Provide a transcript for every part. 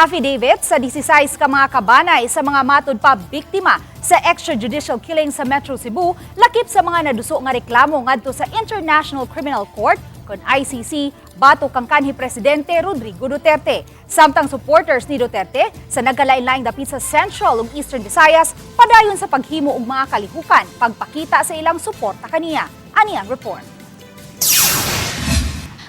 Affidavit sa 16 ka mga kabanay sa mga matud pa biktima sa extrajudicial killing sa Metro Cebu, lakip sa mga naduso nga reklamo ngadto sa International Criminal Court kon ICC batok kang kanhi Presidente Rodrigo Duterte. Samtang supporters ni Duterte sa nagkalain-laing dapit sa Central ug Eastern Visayas padayon sa paghimo og mga kalihukan pagpakita sa ilang suporta kaniya. Ani ang report.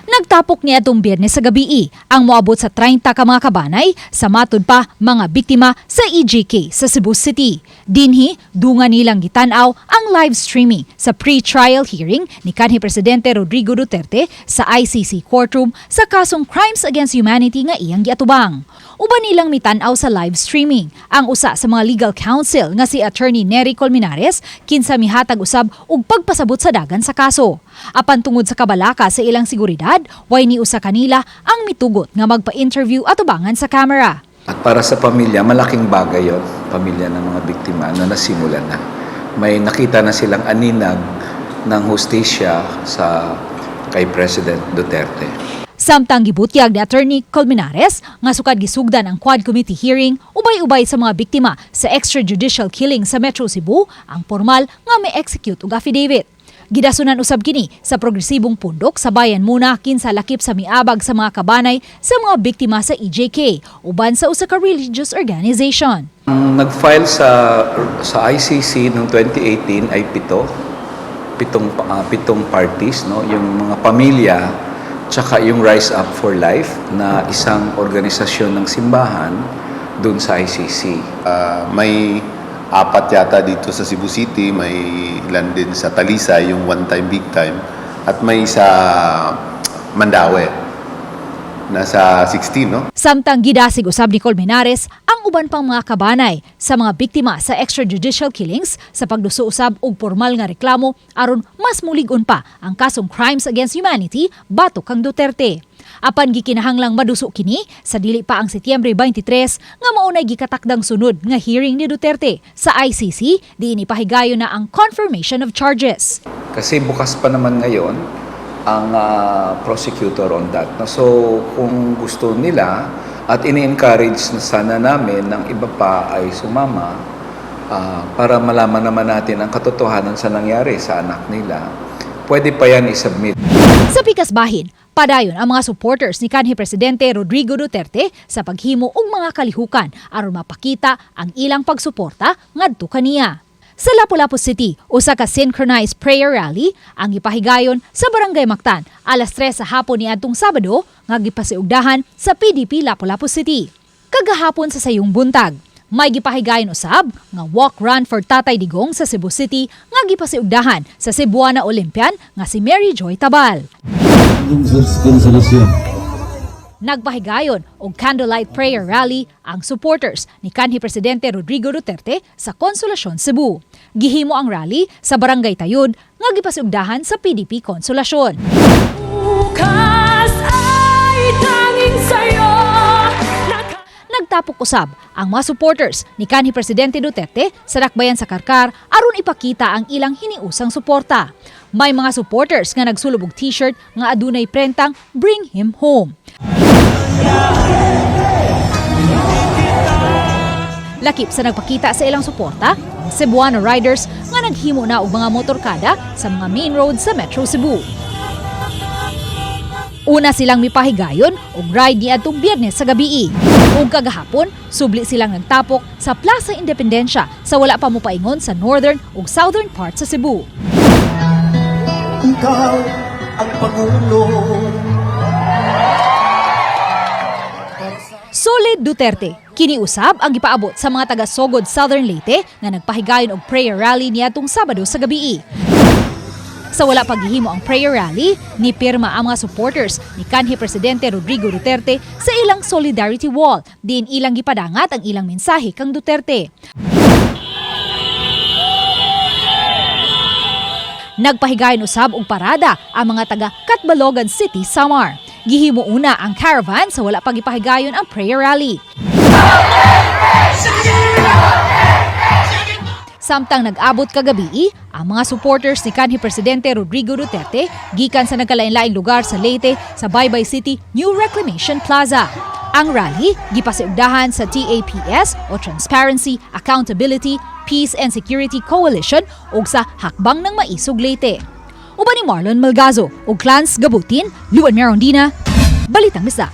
Nagtapok niadtong Biyernes sa gabii ang moabot sa 30 ka mga kabanay sa matud pa mga biktima sa EJK sa Cebu City. Dinhi, dunga nilang gitan-aw ang live streaming sa pre-trial hearing ni kanhi Presidente Rodrigo Duterte sa ICC courtroom sa kasong Crimes Against Humanity nga iyang giatubang. Uban nilang mitan-aw sa live streaming ang usa sa mga legal counsel nga si Attorney Neri Colmenares, kinsa mihatag usab og pagpasabot sa dagan sa kaso. Apan tungod sa kabalaka sa ilang seguridad, way ni usa kanila ang mitugot nga magpa-interview atubangan sa camera. At para sa pamilya, malaking bagay yon, pamilya ng mga biktima na nasimulan na. May nakita na silang aninag ng hustisya sa kay President Duterte. Samtang gibutyag ni Attorney Colmenares nga sukad gisugdan ang Quad Committee hearing ubay-ubay sa mga biktima sa extrajudicial killing sa Metro Cebu ang formal nga mi-execute og affidavit. Gidasunan usab kini sa progresibong pundok sa Bayan Muna, kinsa lakip sa miabag sa mga kabanay sa mga biktima sa EJK uban sa usa ka religious organization. Ang nag-file sa ICC noong 2018 ay pitong parties, no, yung mga pamilya tsaka yung Rise Up for Life na isang organisasyon ng simbahan dun sa ICC. May apat yata dito sa Cebu City, may ilan din sa Talisay, yung one time, big time, at may sa Mandaue. Nasa 16, no? Samtang gidasig usab ni Colmenares ang uban pang mga kabanay sa mga biktima sa extrajudicial killings sa pagduso usab og formal nga reklamo aron mas mulig-on pa ang kasong Crimes Against Humanity batok kang Duterte. Apan gikinahanglang maduso kini sa dili pa ang Setyembre 23 nga maunay gikatakdang sunod nga hearing ni Duterte sa ICC, diin ipahigayon na ang confirmation of charges. Kasi bukas pa naman ngayon ang prosecutor on that. No? So kung gusto nila at ini-encourage na sana namin ng iba pa ay sumama para malaman naman natin ang katotohanan sa nangyari sa anak nila, pwede pa yan isubmit. Sa pikas bahin, padayon ang mga supporters ni kanhi Presidente Rodrigo Duterte sa paghimo og mga kalihukan aron mapakita ang ilang pagsuporta ngadto kaniya. Sa Lapu-Lapu City, usa ka synchronized prayer rally ang gipahigayon sa Barangay Mactan alas 3 sa hapon niadtong Sabado nga gipasiugdahan sa PDP Lapu-Lapu City. Kagahapon sa sayong buntag, may gipahigayon usab nga walk run for Tatay Digong sa Cebu City nga gipasiugdahan sa Cebuana Olympian nga si Mary Joy Tabal. Consolacion. Nagpahigayon og candlelight prayer rally ang supporters ni kanhi Presidente Rodrigo Duterte sa Consolacion, Cebu. Gihimo ang rally sa Barangay Tayud nga gipasiugdahan sa PDP Consolacion. Bukas ay tanging sa'yo. Nagtapok usab ang mga supporters ni kanhi Presidente Duterte sa dakbayan sa Carcar aron ipakita ang ilang hiniusang suporta. May mga supporters nga nagsulob og t-shirt nga adunay prentang "Bring Him Home." Lakip sa nagpakita sa ilang suporta, ang Cebuano Riders nga naghimo na og mga motorkada sa mga main road sa Metro Cebu. Una silang mipahigayon og ride niadtong Biyernes sa gabii. Ug kagahapon, subli silang nagtapok sa Plaza Independencia sa wala pa mopaingon sa northern ug southern part sa Cebu. Ikaw ang Pangulo. Solid Duterte. Kini usab ang gipaabot sa mga taga Sogod, Southern Leyte nga nagpahigayon og prayer rally niadtong Sabado sa gabii. Sa wala paghihimo ang prayer rally, nipirma ang mga supporters ni kanhi Presidente Rodrigo Duterte sa ilang solidarity wall, diin ilang gipadangat ang ilang mensahe kang Duterte. Nagpahigayon usab og parada ang mga taga Catbalogan City, Samar. Gihimo una ang caravan sa wala pagipahigayon ang prayer rally. Samtang nag-abot kagabii, ang mga supporters ni kanhi Presidente Rodrigo Duterte gikan sa nagkalain-laing lugar sa Leyte sa Baybay City New Reclamation Plaza. Ang rally gipasiugdahan sa TAPS o Transparency, Accountability, Peace and Security Coalition ug sa Hakbang ng Maisog Leyte. Uban ni Marlon Malgazo ug Clans Gabutin, Luan Merondina, Balitang Bisdak.